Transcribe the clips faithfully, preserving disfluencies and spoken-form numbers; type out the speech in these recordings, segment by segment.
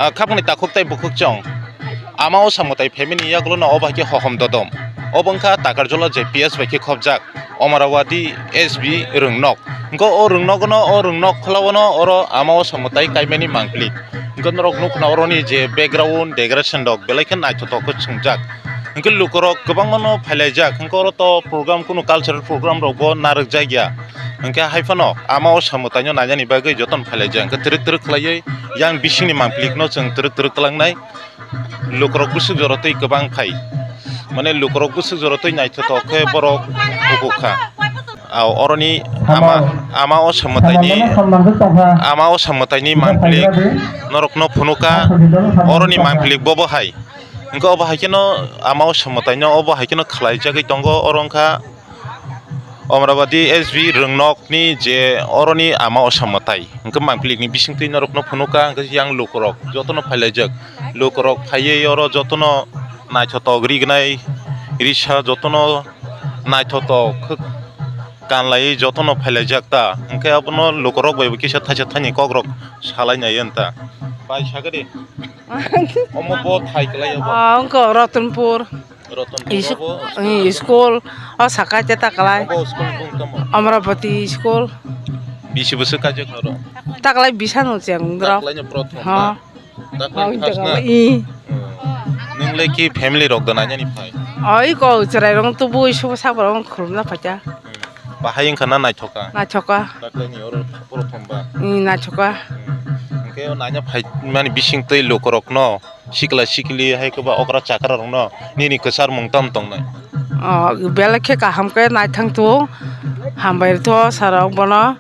Ah, khapangni takhuk tei bukhuk chwng. Ama o samwtai phaimani yagulo no obo hai khe hohom dodom. Obo wngkha Takarjala J P S bai khe khopjak Amarawati S B rwngnok. Hwnkhe o rwngnogo no, o rwngnok khwlao no oro ama o samwtai kaimani mangpili. Hwnkhe norok nukna oroni je background decoration rok belai khe naithothok khe swngjak. Hwnkhe lukurok kwbangma no phailaijak. Hwnkhe oro to program, kunu cultural program rok bo narwkjak ya. Hwnkhe hai phano ama o samwtai no nainani bagwi jotono phailaijak. Hwnkhe twrwk twrwk khlaiwi yang bisingni mangpili no chwng twrwk twrwk twlangnai. Lukurok bwswk jora twi kwbang phai, mane lukurok bwswk jora twi naithothok khe borok bukuk kha. Au, oroni ama, ama o samwtaini, ama o samwtaini mangpili norokno phunukha, oroni mangpili bobo hai. Hwnkhe obo hai kheno ama o samwtaino obo hai kheno khlaijagwi tongo, oro wngkha Amarawati S B rwngnokni je oroni ama o samwtai, hwnkhe mangpilikni bisingtwi norokno phunukha, hwnkhe yang lukurok jotono phailaijak. Lukurok phaiwi oro jotono naithotok rignai risa jotono naithotok khe kanlaiwi jotono phailaijak ta, hwnkhe abono lukurok bai bo kisa thaisa thaini kokrok salainai wng ta. Bai sagadi. Omo bo thai kwlai obo. Ah, wngkha Ratanpur. Ratanpur is-, obo. Eh, school. O saka te taklai. Obo school bung tamo? Amravati school. Bisi bwswk kaijak noro? Taklai bisa no cheng drok. Taklai no prothom ha na? Taklai oh, first na? I. Oh. Nwng le ki family rok da nainani phai? Oi ko chwrai rok tubu isu sabo rok khulumna phaikha. Hmm. Bahai wngkha na naithoka? Naithoka. Taklai ni oro prothom ba? I naithoka. Hmm. Hwnkhe o naina phai mani bising twi lukurok no sikla sikli hai khe ba okra chakra rokno nini kwchar mung tamo tongnai? O belai khe kaham khe naithang tongo, hambai rw tho sir rok bono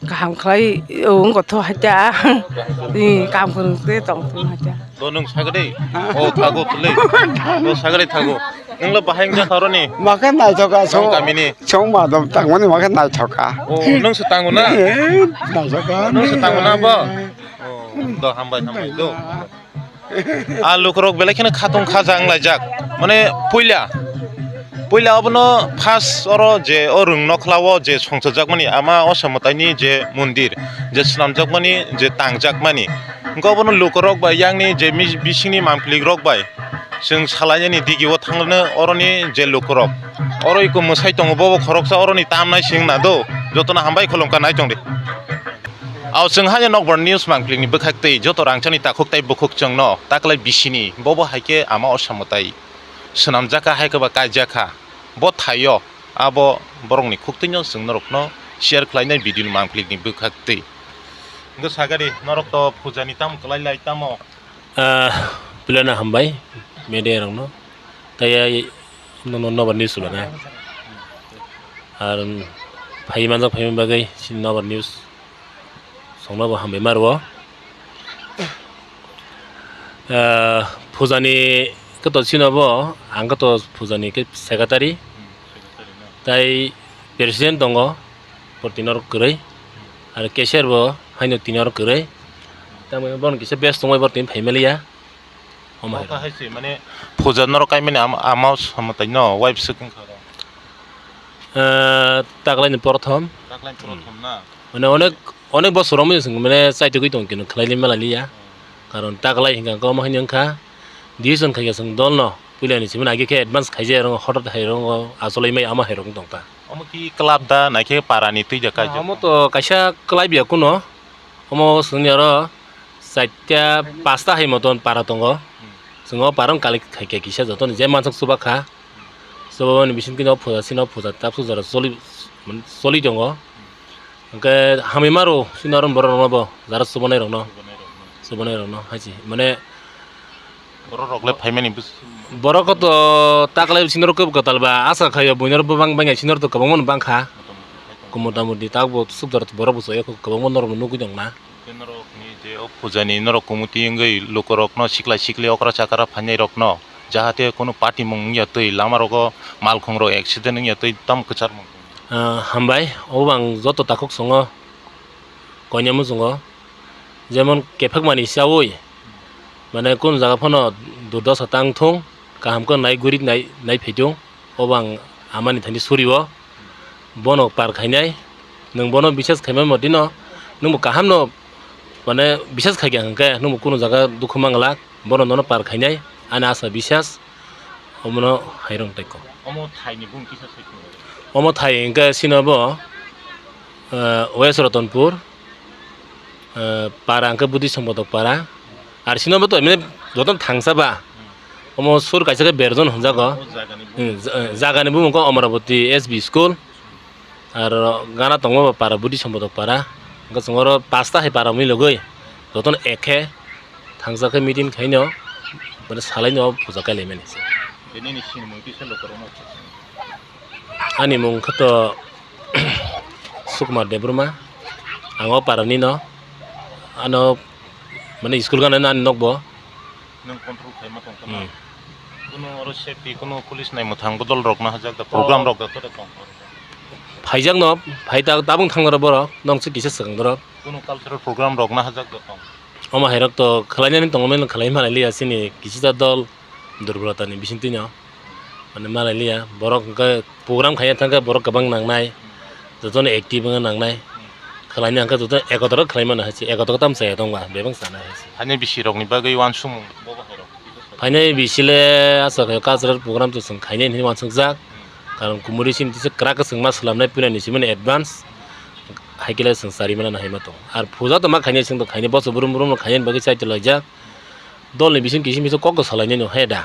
kaham khlai wng tho haikhe, kaham kwrwng tei tong tho haikhe. Do nwng sagadi? O thago tuli. Do sagadi thago. Nwngla bahai wngya kha roni? Makhe naithoka song kamini. Song madam tangmani makhe naithoka. O nwng se tango na? Eh, naithoka. Nwng se tango na bo? O, do hambai hambai do. A lukurok belai kheno khatung khaja wnglaijak. Mane puila, puila obono first oro je o rwng nokhlao je songchajakmani ama o samwtaini je mondir je swnamjakmani je tangjakmani. Hwnkhe obono lukurok bai yangni je mis-, bisingni mangpilikrok bai chwng salainani digio thangrwno oroni je lukurok. Oro iko mwsai tongo bobo khoroksa oroni tamnai se wngna do. Jotono hambai khulumkha nai tongdi. Ao chwng haino Nokbar News mangpili ni bwkhak tei joto rangchakni takhuk tei bukhuk chwngno taklai bisini bobo hai khe ama o samwtai swnamjak kha hai khe ba kaijak kha. Bo thaio abo borokni khuktwino chwng norokno share khlainai video ni mangpili ni bwkhak tei. Hwnkhe sagadi norok to puja ni tamo kwlai lai tamo? Ah, puilano hambai media rokno. Tei ai nono Nokbar News rwna. Ar phai manjak phai bagwi chini Nokbar News. Songno bo hambai ma rwo. Ah, puja ni khe to chini bo, ang khe to puja ni khe secretary. Tai president tongo, bo tini oro kwrwi. Ar cashier bo haino tini oro kwrwi. Tamo bono kisa best tongwi bo tini phaimaliya. Omo hai. Omo hai se, mane, puja norok kaimani ama, ama o samwtai no, wife swk wngkha oro. Eh, taklai ni prothom. Taklai ni prothom na? Mane, onek, onek bosor romwi swng, mane, chaitugwi tong kino, khlai li mala liya. Hmm. Karon taklai hingka khe omo hai wngkha, decision khaikha swng dol no, puila ni simi agi khe advance khaijak rong, hotot hai rong, achole mai ama hai rong tong ta. Omo ki club da, naikhe para ni twi da kaijak? Omo to kaisa club ya kuno, omo swngni oro, Chaita, pasta hai moton para tongo. Hmm. Chwng o para wng kalik khai khe kisa joto ni je mansuk chuba kha. Chuba ni bising khe no puja sino puja tapsuk jora choli, choli tongo. Hmm. Hwnkhe hamwi maro sino oro borok rok no bo jara chubanai rok no. Chubanai rok no. Chubanai rok no hai se mane borok rok le phaimani bwswk. Borok to taklai sino rok kwtal ba asa khaio buino rok bwbang bang sino rok to kwbangma no bang kha. Motamoti tak bo suk jora borok bo chaya kwbangma norok no nugwi tong na. Norokni je o pujani norok committee wngwi lukurokno sikla sikli okra chakra phainairokno jahate kunu patimung wngya twi lamarogo malkhungrok accident wngya twi tamo kwcharmung tongya. Ah, hambai, obo ang joto takhuk songo koinai muchungo, jemon kephek mani chaui, mane kunu jaga phano durdosa tang thung, kaham khe nai guri nai, nai phai thung. Obo ang amani thani suri o, bono par khainai, nwng bono bisas khaima motino, nwngbo kaham no, mane, bisas khaikha hwnkhe nwngbo kunu jaga dukhu manglak, bono nono par khainai, ani asa bisas, omono hairong tei kok. Omo thaini bung kisa sai khwlai. Omo thai hwnkhe sino bo, eh, West Ratanpur, eh, para hwnkhe Buddhist Sambodok para. Ar sino bo to emne joto thangsa ba. Omo sur kaisa khe Berjon hwnjago. O jagani bung. Hmm, ja-, eh, jagani bumung khe Amaravati S B school. Ar gana tongo para Buddhist Sambodok para. Hwnkhe chwng oro pasta hai para wngwi logwi. Jotono ekhe thangsa khe meeting khaino, mane salaino puja kailaimani. Bini ni sinimung kisa lukurokno. Ani mung khe to Sukumar Debbarma, ang o parani no, ano, mane, school gana ani nokbo. Nwng control khaima tongkha na? Hmm. Kuno oro safety, kuno police nai mwthang bodol rok na hajak da, program rok da, kore tong. Phaijak no, phai ta, tabung thang doro borok, nong se kisa swkang doro. Kuno cultural program rok na hajak da tong. Omo hai rok to khwlainani tongo, meno khwlai malai liya, chini kisa dol. Durbolota ni bisingtwi no, mane, malai liya, borok hwnkhe program khaina thangkhe borok kwbang nangnai, jotono active wngna nangnai, khwlaina hwnkhe jotono ekotro khwlai mano hai se, ekotro tamo chaya tongba, bebak sana hai se. Haino bisi rokni bagwi uansukmung bo bahai rok. Phainai bisi le aswk hai cultural program to chwng khainai hinwi uansukjak, karon kumuri sini tisa kwrak kwchwng ma swlamnai puila ni simi advance, hai khe le chwng chari mano hai ma tongo. Ar puja to ma khainai chwng to khainai boso brum brum no khainani bagwi chai to laijak. Dol ni bising kisi misa kok to salai nai no he da.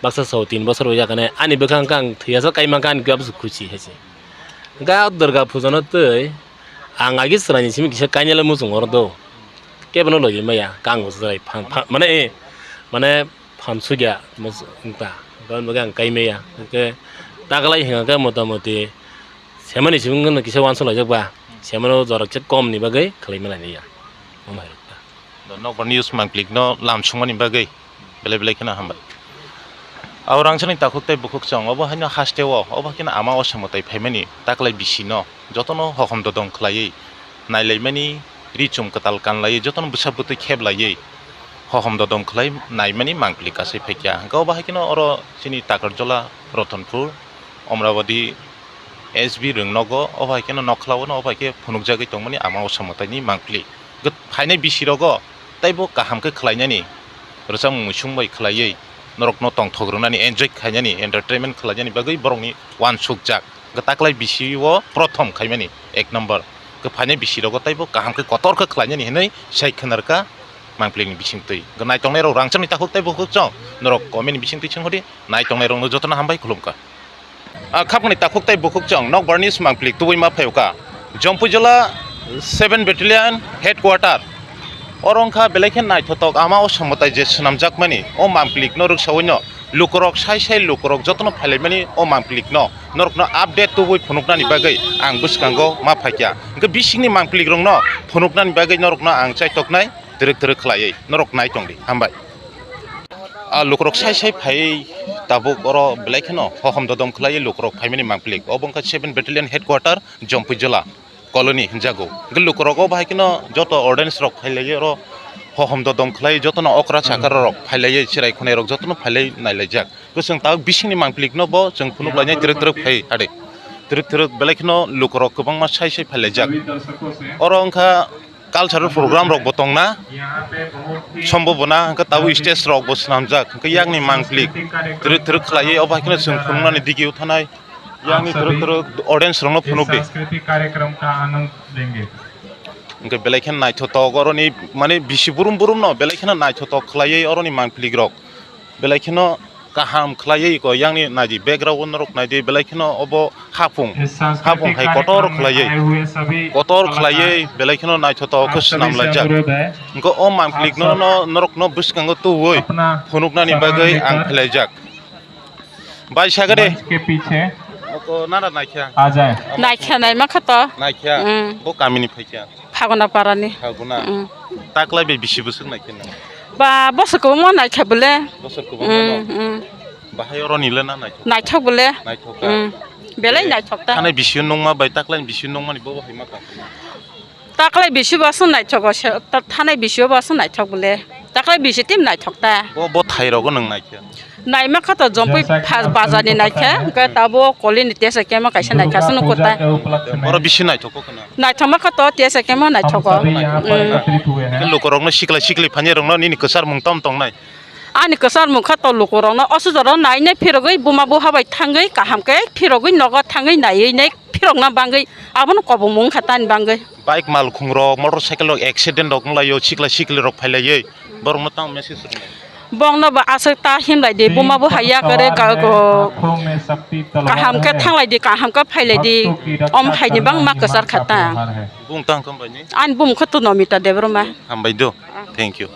Baksa sao tin bosor bo yakane ani bwkhang khe ang thwi asa kai mankha ani khe abose khusi hai se. Hwnkhe ah Durga puja no twi ang agi chwrai ni simi kisa kainwi le muchung oro do. Kebo no logi maya kang bo chwrai phan, phan, mane, eh, mane phan sugya muchung ta. Hwnkhe ang kai maya. Hwnkhe taklai hwnkhe mota moti semani simi wngkhe kisa uansuk laijak ba. Semano jora kisa kom ni bagwi khwlai ma lai ya. Omo hai rok ta. Nokbar news mangplik no lam sungmani bagwi belai belai kheno hambai. Abo rangchakni takhuk tei bukhuk chwng obo haino haste o, obo haino ama osamwtai phaimani taklai bisi no jotono hohom dodom khwlaiwi nailaimani, ri chum kwtal kanlaiwi jotono bwsa bwtwi kheblaiwi hohom dodom khwlai naimani mangplik asai phaikha. Hwnkhe obo haino oro chini Takarjola, Ratanpur, Amravati, S B rwng nogo, obo hai kheno nokhlao no, obo hai khe phunukjagwi tongmani ama osamwtaini mangpili. Hwnkhe phainai bisi rogo teibo kaham khe khlainani, rwchapmung muisung bai khlaiwi norokno tongthok rwnani, enjoy khainani, entertainment khlainani bagwi borokni uansukjak. Hwnkhe taklai bisi o prothom khaimani, ek number. Hwnkhe phainai bisi rogo teibo kaham khe kotor khe khlainani hinwi sai khwnarkha mangpili ni bisingtwi. Hwnkhe naitongnai rok rangchakni takhuk tei bukhuk chwng norok comment ni bisingtwi swnghodi, naitongnai rokno jotono hambai khulumkha. Ah, khapangni takhuk tei bukhuk chwng nokbarni swmang plik tubui ma phaio kha. Jompuijala seven Battalion Headquarter. Oro wngkha belai khe naithotok ama o samwtai je swnamjakmani o mangplikno rwksaui no lukurok sai sai lukurok jotono phailaimani o mangplikno norokno update tubui phunuknani bagwi ang bwskango ma phaikha. Hwnkhe bisingni mangplikrokno phunuknani bagwi norokno ang chaitoknai twrwk twrwk khlaiwi norok nai tongdi. Hambai. Ah, lukurok sai sai phai tabuk oro belai kheno hohom dodom khlai lukurok phaimani mangplik. Obo wngkha seven Battalion Headquarter, Jompuijala Colony hinjago. Hwnkhe lukurok o bahai kheno joto ordinance rok phailaiwi oro hohom dodom khlai jotono okra chakra rok phailaiwi chirai khwnai rok jotono phailai nailaijak. Bwswng tabuk bisingni mangplikno bo chwng phunuk lainai twrwk twrwk phai hade. Twrwk twrwk belai kheno lukurok kwbangma sai sai phailaijak. Oro wngkha cultural program rok bo tongna, sombo bona hwnkhe tabuk stage rok bo swnamjak, hwnkhe yakni mangplik twrwk twrwk khlaiwi obo hai kheno chwng phunuknani digi o thanai, yakni twrwk twrwk audience rokno phunuk di. Hwnkhe belai kheno naithotok oroni, mane, bisi burum burum no belai kheno naithotok khlaiwi oroni mangplik rok. Belai kheno kaham khlaiwi ko, yang ni naidi background o norok naidi, belai kheno obo hapung, hapung hai kotor khlaiwi, kotor khlaiwi belai kheno naithotok khe swnam laijak. Hwnkhe o mangplik no, no, norok no bwskango tuwi phunuknani bagwi ang khlaijak. Bai, sagade. Oko nara naikha. Naikha, naima kha to. Naikha. Mm. Bo kamini phaikha. Phaguna parani. Phaguna. Mm. Taklai bai bisi bwswk naikhe nang? Ba bosor kwbangma naikha bole. Bosor kwbangma no? Mm, mm. Bahai oro nile na naithok? Naithok bole. Naithok ta? Mm. Belai naithok ta. Thanai bisi nungma bai taklai bisi nungmani bobo hai ma tong? Taklai bisi baso naithok o se, ta-, thanai bisi o baso naithok bole. Taklai bisi tim naithok ta. Bo, bo thai rogo nung naikhe? Naima kha to jompui bazar ni naikha, hwnkhe tabo koli ni tesa kemo kaisa naikha, sunu kota. Oro bisi naithok o khna. Naithok ma kha to tesa kemo naithok o. Mm. Lukurokno sikla sikli phani rokno nini kwchar mung tom tongnai. Ani kwchar mung kha to lukurokno osuda ro nainai phirogwi buma buha bai thangwi kaham khe phirogwi nogo thangwi naiwi nai phirokna bangwi abono kobongmung kha tani bangwi. Bike malkhung rok, motorcycle rok accident rok wnglaio, sikla sikli rok phailaiwi, borokno tamo message rwnai. Bongno bo aswk ta himlai di, buma bo haiya kare ka-, ko-, kaham khe thanglai di, kaham khe phailai di, om haini bangma kwchar kha ta. Bung tang khambai ni? Ani bumung khe to Nomita Debbarma. Hambai do. Ah. Thank you.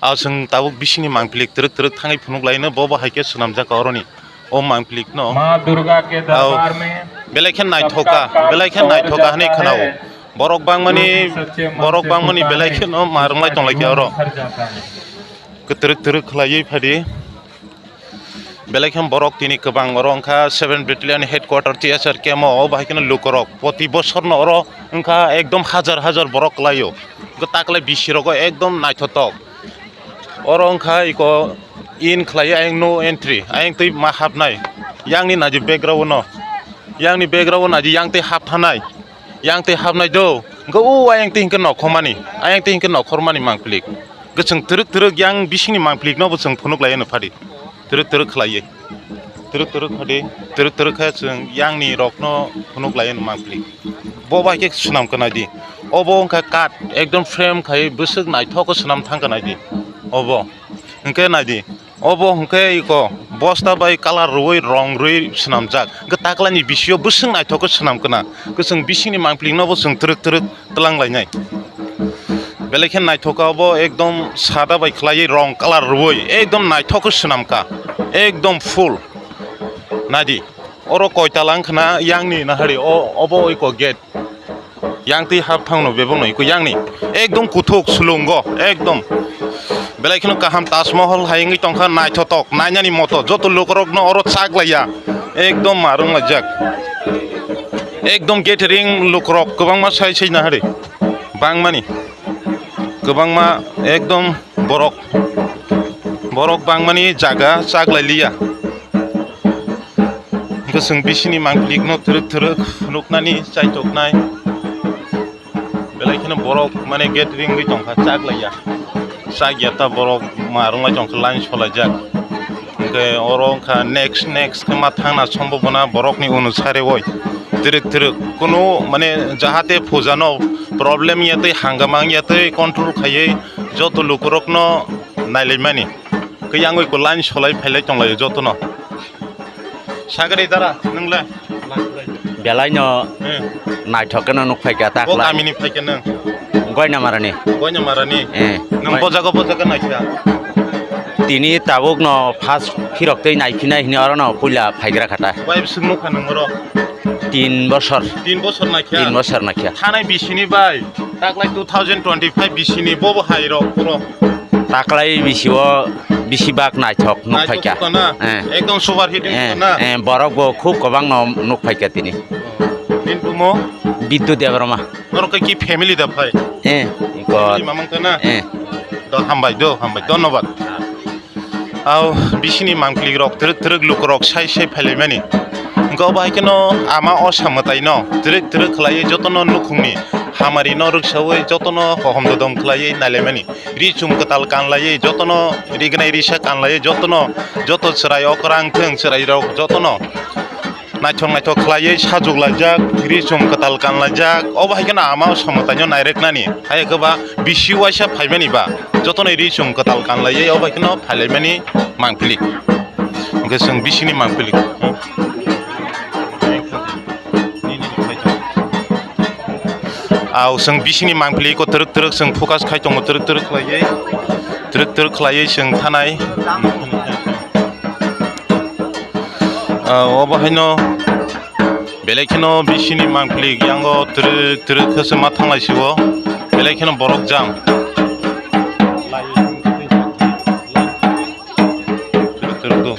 Aw chwng tabuk bisingni mangpili twrwk twrwk thangwi phunuk laino, bo bo hai khe swnamjak oroni. O mangpili no. Ma Durga ke darbar mein belai khe naithoka, belai khe naithoka hinwi khwnao. Borok bangmani, borok bangmani belai khe no ma rwnglai tonglai khe oro. Kwtwrwk twrwk khwlaiwi phadi. Belai khe borok tini kwbang oro wngkha seven Battalion Headquarter T S R camp o, o bahai kheno lukurok poti bosorno oro wngkha ekdom hajar hajar borok kwlaio. Taklai bisi rogo ekdom naithotok. Oro wngkha iko in khlai, ayang no entry, ayang twi ma hapnai. Yang ni naidi background no, yang ni background o naidi yang twi hap thanai, yang twi hapnai do. Hwnkhe o ayang twi hwnkhe nokhormani, ayang twi hwnkhe nokhormani mangpili. Kwchwng twrwk twrwk yang bisingni mangpili no bo chwng phunuk lai phadi. Twrwk twrwk khlaiwi. Twrwk twrwk hwdi, twrwk twrwk khe chwng yangni rokno phunuk lai mangpili. Bo bai khe swnam kwnai di. Obo wngkha kath, ekdom frame khai bwswk naithok khe swnam thang kwnai di. Obo hwnkhe nai di. Obo hwnkhe iko bosta bai colour rwui, rong rwui swnamjak. Hwnkhe taklaini bisio bwswk naithok khe swnam kwna. Kwchwng bisingni mangpili no bo chwng twrwk twrwk twlang lainai. Belai khe naithoka obo, ekdom sada bai khlaiwi rong colour rwui ekdom naithok khe swnamkha, ekdom full. Naidi, oro koita lang khna yangni nahari, o, obo iko gate. Yang twi hap thangno bebakno iko yangni. Ekdom kuthuk sulungo, ekdom. Belai kheno kaham Taj Mahal hai wngwi tongkha, naithotok, nainani moto, joto lukurokno oro chak laiya. Ekdom marwng laijak. Ekdom gathering lukurok kwbangma sai sai nahari. Bangmani. Kwbangma ekdom borok. Borok bangmani jaga chak lai liya. Hwnkhe chwng bisini mangpili no twrwk twrwk nuknani chaitoknai. Belai kheno borok mane gathering wngwi tongkha, chak laiya. Chak ya ta borok ma rwng lai tongkha, line solaijak. Hwnkhe oro wngkha next, next khe ma thangna sombobona borokni onusare oi. Twrwk twrwk kunu mane jahate puja no problem ya tei hangama ya tei control khaiwi joto lukurokno nailaimani. Khe yang oi ko line solai phailai tonglaio jotono. Sagri dara, nwng le? Belai no Hmm. naithok khe no nuk phaikha ta Bo khlai. Kamini phaikha nwng? Goina marani. Goina marani? Eh. Nwng Goi- bojago bojago naikha? Tini tabuk no first phirok tei naiphinai hini oro no puila phaigra khata. Bai bwswk nukha nwng oro? Tin bosor. Tin bosor naikha? Tin bosor naikha. Thanai bisini bai? Taklai two thousand twenty-five bisini bobo hai rok puro. Taklai bisi o bisi bak naithok nuk Naithok phaikha. Khna? Eh. Ekdom super hit Eh, khna? eh, borok bo khub kwbang no nuk phaikha tini. Nini bumo? Biddu Debbarma. Norok ki family da phai? Eh, iko. Family mamang khna? Eh. Do hambai do, hambai. Dhonnobad. Aw, bisini mangpili rok, twrwk twrwk lukurok sai sai phailaimani. Hwnkhe obo hai kheno ama osa mwtaino twrwk twrwk khlaiwi jotono nukhungni hamarino rwksawi jotono hohom dodom khlaiwi nailaimani. Ri chum kwtal kanlaiwi jotono rignai risa kanlaiwi jotono, joto chwrai okrang thwng chwrairok jotono naithok naithok khlaiwi sajuk laijak, ri chum kwtal kanlaijak. Obo hai kheno ama osa mwtaino nairwknani. Hai khe ba bisi uaisa phaimani ba jotono ri chum kwtal kanlaiwi obo hai kheno phailaimani mangpili. Hwnkhe chwng bisini mangpili. Aw, chwng bisini mangpili ko twrwk twrwk chwng focus khai tongo, twrwk twrwk khlaiwi, twrwk twrwk khlaiwi chwng thanai. Ah, obo haino belai kheno bisini mangpili yango twrwk twrwk khe chwng ma thanglai sio. Belai kheno borok jam.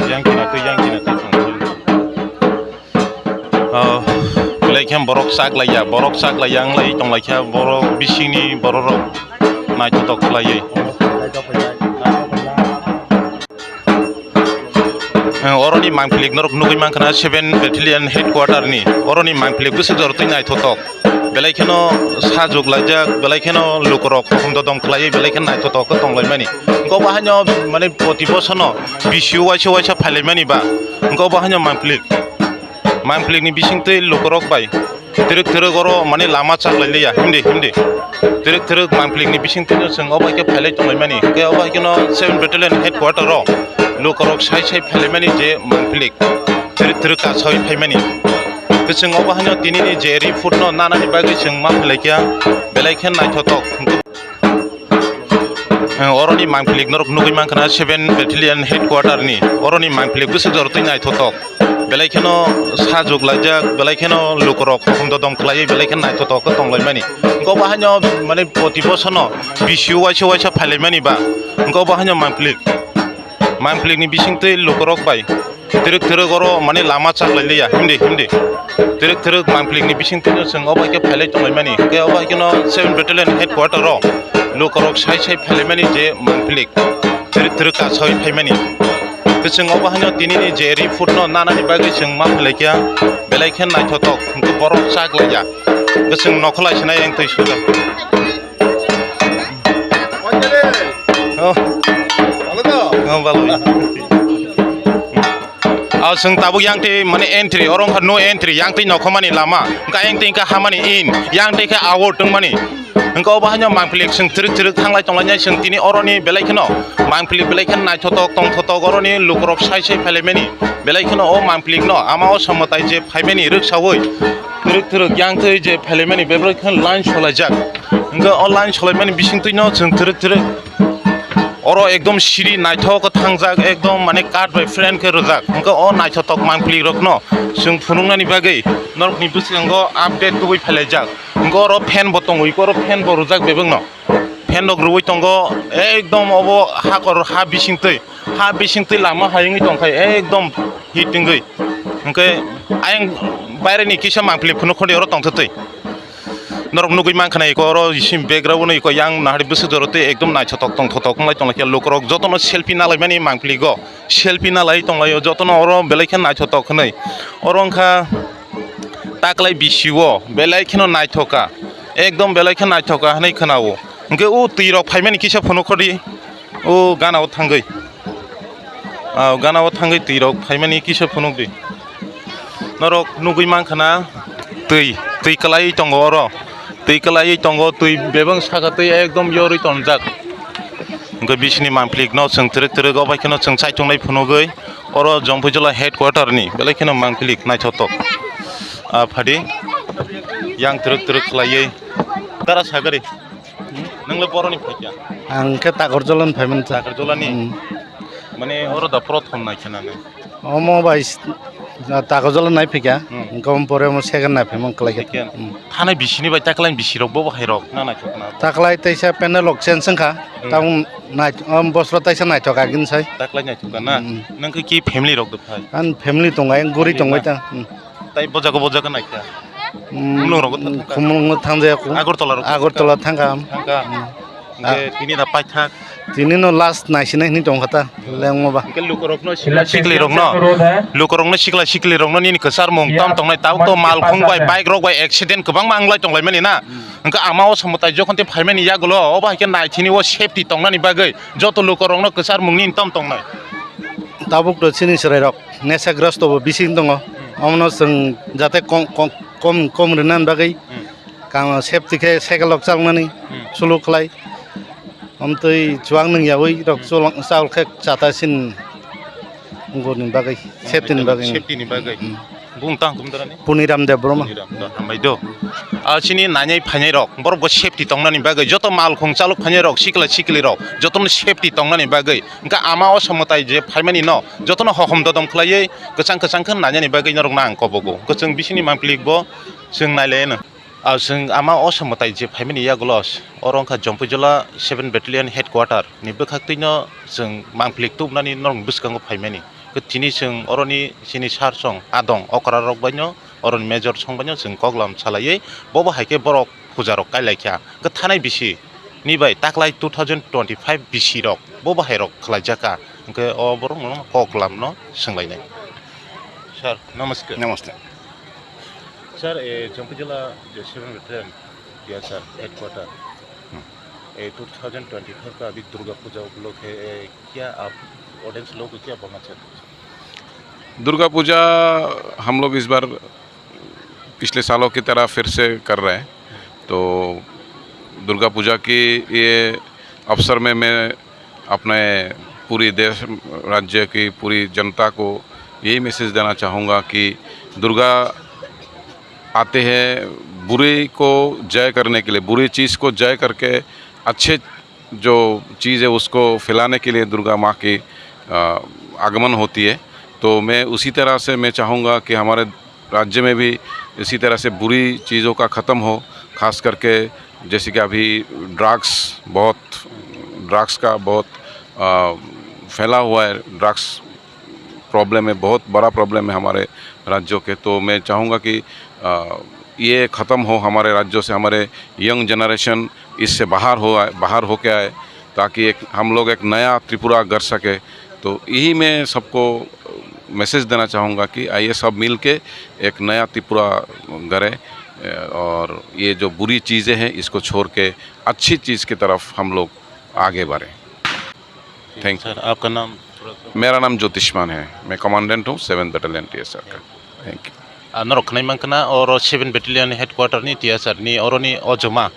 Yang kina twi, yang kina twi. Oh, belai khe borok chak laiya, borok chak laiya wng lai tong lai kha, borok bisingni borok rok naithotok khlaiwi. Ang oroni mangpili norok nugwi mankha na seven Battalion Headquarter ni oroni mangpili bwswk jora twi naithotok. Belai kheno sajwk laijak, belai kheno lukurok hokom dodom khlaiwi belai kheno naithotok khe tonglaimani. Hwnkhe obo haino mane poti bosono bisio waisa waisa phailaimani ba. Hwnkhe obo haino mangpili. Mangpili ni bisingtwi lukurok bai twrwk twrwk oro mane lama chak lai liya, himdi, himdi. Twrwk twrwk mangpili ni bisingtwi no chwng obo hai khe phailai tonglaimani. Hwnkhe obo hai kheno seven Battalion Headquarter o lukurok sai sai phailaimani je mangpili. Twrwk twrwk kasawi phaimani. Kwchwng obo haino tini ni je report no nanani bagwi chwng ma phailai kha, belai khe naithotok. Ang oroni mangpili norok nugwi mankha na seven Battalion Headquarter ni oroni mangpili bwswk jora twi naithotok. Belai kheno sajwk laijak, belai kheno lukurok hokom dodom khlaiwi belai kheno naithotok khe tonglaimani. Hwnkhe obo haino mane poti bosono bisio waisa waisa phailaimani ba. Hwnkhe obo haino mangpili. Mangpili ni bisingtwi lukurok bai twrwk twrwk oro mane lama chak lai liya, himdi, himdi. Twrwk twrwk mangpili ni bisingtwi no chwng obo hai khe phailai tonglaimani. Hwnkhe obo hai kheno seven Battalion Headquarter o lukurok sai sai phailaimani je mangpili twrwk twrwk kasawi phaimani. Kwchwng obo haino tini ni je report no nanani bagwi chwng ma phailai kha, belai khe naithotok hwnkhe borok chak laiya. Kwchwng nokholai sinai ang twi sujak. Oh. Oh, balwi. Aw, chwng tabuk yang twi mane entry, oro wngkha no entry, yang twi nokhomani lama, wngkha yang twi wngkha hamani in, yang twi khe out wngmani. Wngkha obo haino mangpili chwng twrwk twrwk thanglai tonglainai chwng tini oroni belai kheno mangpili belai kheno naithotok tongthotok oroni lukurok sai sai phailaimani belai kheno o mangpili no ama o samwtai je phaimani rwksaui twrwk twrwk yang twi je phailaimani bebak khe line solaijak. Hwnkhe o line solaimani bisingtwi no chwng twrwk twrwk oro ekdom siri naithok khe thangjak, ekdom mane kath bai friend khe rwjak. Hwnkhe o naithotok mangpili rokno chwng phunuknani bagwi norokni bwskango update tubui phailaijak. Hwnkhe oro fan bo tongo, eko oro fan bo rwjak bebakno. Fan rok rwui tongo, ekdom obo hakor ha bisingtwi, ha bisingtwi lama hayungwi tongkha, ekdom hit wngwi. Hwnkhe ayang baireni kisa mangpili phunuk khodi oro tongthotwi. Norok nugui mankha na eko oro isim background no eko yang nahari bwswk jora tei ekdom naithotok tongthotok wng lai tong lai khe lukurok jotono selfie nalaimani mangpili go selfie nalai tong lai o jotono oro belai khe naithotok hwnwi oro wngkha taklai bisi o belai kheno naithoka ekdom belai khe naithoka hwnwi khna o hwnkhe o twi rok phaimani kisa phunuk khodi o gana o thangwi. Ah, gana o thangwi twi rok phaimani kisa phunuk di. Norok nugui mankha na twi, twi kwlaiwi tongo oro. Twi kwlaiwi tongo, twi bebak saka twi ekdom yorwi tonjak. Hwnkhe bisini mangpili no chwng twrwk twrwk o bai kheno chwng chaitungnai phunugwi oro Jompuijala headquarter ni belai kheno mangpili naithotok. Ah, phadi yang twrwk twrwk khlaiwi dara sagari. Nwngle boroni phaikya? Ang khe Takarjala ni phaiman cha. Takarjala ni? Hmm. Mane oro da prothom nai khe nang? Omo bai s-, Takarjala nai phaikya. Hmm. Hwnkhe omo pore omo second nai phaimang kwlai khe. Second. Hmm. Thanai bisini bai taklai bisi rok bo hai rok na naithok na? Taklai teisa panel rok change wngkha. Hmm. Tabuk nai, om bosro teisa naithok agini sai. Taklai naithok na? Hmm. Nang khe ki family rok do phai? Ang family tongo, ang guri tongbai ta. Hmm. Tai bojago bojago naikha. Hmm, khumulwngo thang thangjayaku. Agartala rok Agartala thangkha. Thangkha. Hmm. Hwnkhe tini da paithak. Tini no last naisinai hinwi tongkha ta, lengma ba. Hwnkhe lukurokno sikla sikli rokno, lukurokno sikla sikli rokno nini kwchar mung tam tongnai, tabuk to malkhung bai, bike rok bai accident kwbangma wnglai tonglaimani na. Hmm. Hwnkhe ama o samwtai jokhon tei phaimani yagulo, obo hai khe naithini o safety tongnani bagwi joto lukurokno kwchar mung nini tam tongnai. Tabuk to chini chwrairok nesagrasto bo bising tongo. Hmm. Omono chwng jate kom, kom, kom, kom rwnani bagwi, hmm, kamo safety khe cycle rok chaloknani, hmm, sulu khlai. Omtwi chuwak nwng yaui rok, hmm, chalok, chalok khe chata sin wngoni bagwi, safety ni bagwi. Safety ni bagwi. Hmm. Bung tang kum darani? Puniram Debbarma. Puniram, do, hambai do. Ah, chini nainai phainai rok, borok bo safety tongnani bagwi, joto malkhung chalok phainai rok, sikla sikli rok, jotono safety tongnani bagwi. Hwnkhe ama o samwtai je phaimani no, jotono hohom dodom khlaiwi, kwchang kwchang khe nainani bagwi norokno ang kobogo. Kwchwng bisini mangpili bo chwng nailaino. Ah, chwng ama o samwtai je phaimani yagulo, oro wngkha Jampuijala seven Battalion Headquarter ni bwkhaktwino chwng mangpili tubunani norokni bwskango phaimani. Khe tini chwng oroni chini sir song adong okra rok baino, oroni major song baino chwng koklam salaiwi, bobo hai khe borok puja rok kailaikha. Khe thanai bisi ni bai taklai two thousand twenty-five bisi rok bobo hai rok khlaijaka. Hwnkhe o borok no koklam no swnglainai. Sir, namaste. Namaste. Sir, eh, Jampuijala je seven Battalion, T S R headquarter, हम्म। ये two thousand twenty five का अभी दुर्गा पूजा उपलक्ष्य है, क्या आप ऑडियंस लोगों को क्या बोलना चाहते हैं? दुर्गा पूजा हम लोग इस बार पिछले सालों की तरह फिर से कर रहे हैं। तो दुर्गा पूजा की ये अवसर में मैं अपने पूरी देश, राज्य की पूरी जनता को यही मैसेज देना चाहूँगा कि दुर्गा आते हैं बुरे को जय करने के लिए, बुरी चीज़ को जय करके अच्छे जो चीज़ है उसको फैलाने के लिए दुर्गा माँ की, अ, आगमन होती है। तो मैं उसी तरह से मैं चाहूँगा कि हमारे राज्य में भी इसी तरह से बुरी चीज़ों का ख़त्म हो, खास करके जैसे कि अभी ड्रग्स बहुत, ड्रग्स का बहुत, अ, फैला हुआ है, ड्रग्स प्रॉब्लम है, बहुत बड़ा प्रॉब्लम है हमारे राज्यों के। तो मैं चाहूँगा कि, अ, ये ख़त्म हो हमारे राज्यों से, हमारे यंग जनरेशन इससे बाहर हो आए, बाहर होके आए, ताकि एक, हम लोग एक नया त्रिपुरा गढ़ सके। तो यही मैं सबको मैसेज देना चाहूँगा कि आइए सब मिल के एक नया त्रिपुरा गढ़े, अ, और ये जो बुरी चीज़ें हैं इसको छोड़ के अच्छी चीज़ की तरफ हम लोग आगे बढ़ें। Thank you। सर, आपका नाम? मेरा नाम ज्योतिष्मान है, मैं कमांडेंट हूँ सेवन बटालियन टीएसआर का। Thank you। Ah, norok khwnai mankha na, oro seven Battalion Headquarter ni T S R ni oroni ojoma,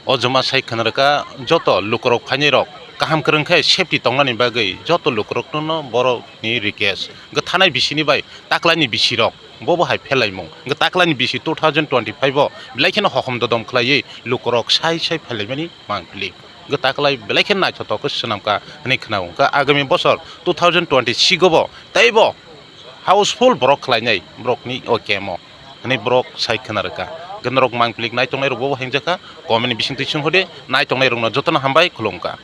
ojoma sai khna rwkha, joto lukurok phainai rok kaham kwrwng khe safety tongnani bagwi joto lukurokno no borokni request. Hwnkhe thanai bisini bai taklaini bisirok bobo hai phelaimung. Hwnkhe taklaini bisi two thousand twenty-five o belai kheno hohom dodom khlaiwi lukurok sai sai phailaimani mangpili. Hwnkhe taklai belai khe naithotok khe swnamkha hwnwi khna-o. Hwnkhe agami bosor two thousand twenty-six o bo teibo housefull borok khlainai borokni o camp o hwnwi borok sai khna rwkha. Hwnkhe norok mangpili nai tongnai rokbo hengjakha, comment ni bisingtwi swnghode, nai tongnai rokno jotono hambai khulumkha.